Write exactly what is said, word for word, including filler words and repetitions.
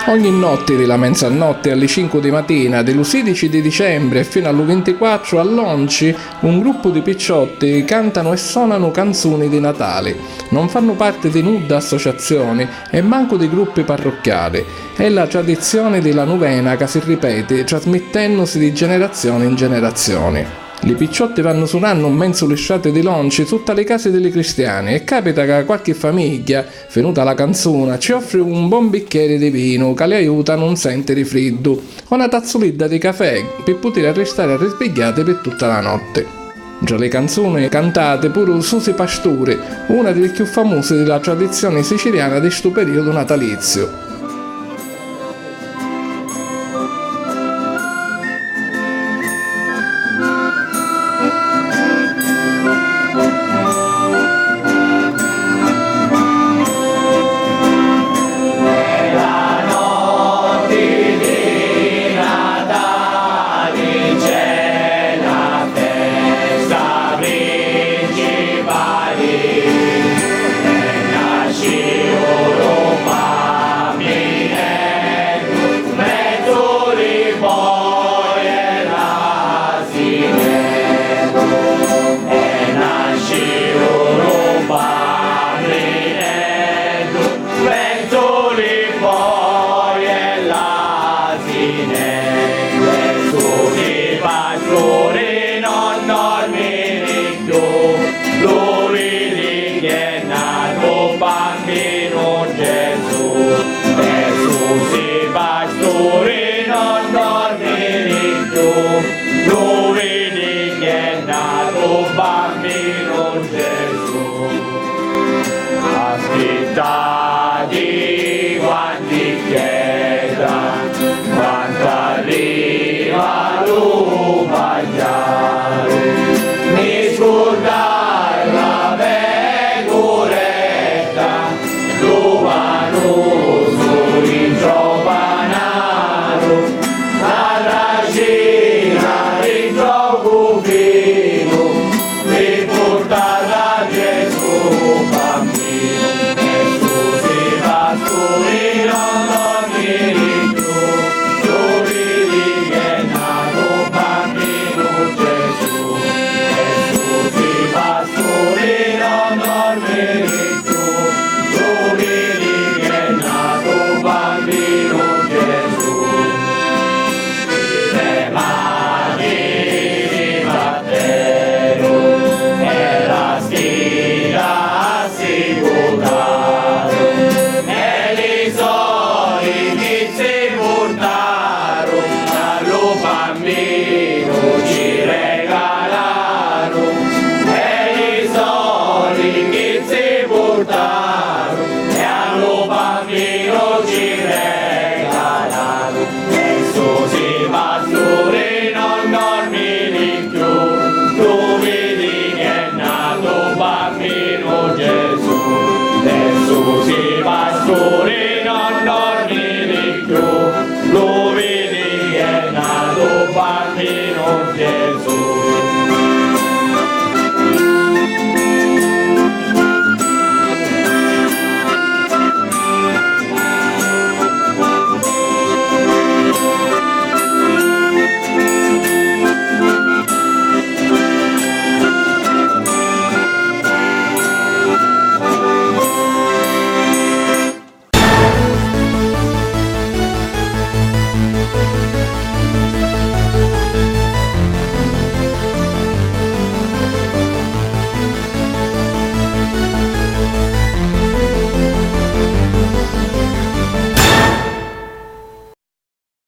Ogni notti di la menzannotti a li cincu di matina di lu sidici di dicembri e finu a lu vintiquattru a Lonci un gruppu di picciotti cantanu e sonanu canzuni di Natali. Non fannu parti di nudda associazzioni e mancu di gruppi parrucchiali. È la tradizioni di la nuvena ca si ripeti trasmittennusi di generazioni in generazioni. Li picciotti vannu sunannu 'n menzu li strati di Lonci sutta li casi di li cristiani e capita ca quarchi famigghia, finuta la canzuna, ci offri un bon biccheri di vinu ca li aiuta a nun sentiri friddu, o na tazzulidda di cafè pi putiri arristari arrisbigghiati pi tutta la notti. Ntra li canzuni cantati puru Susi Pasturi, una di li cchiù famusi di la tradizioni siciliana di stu periodu nataliziu.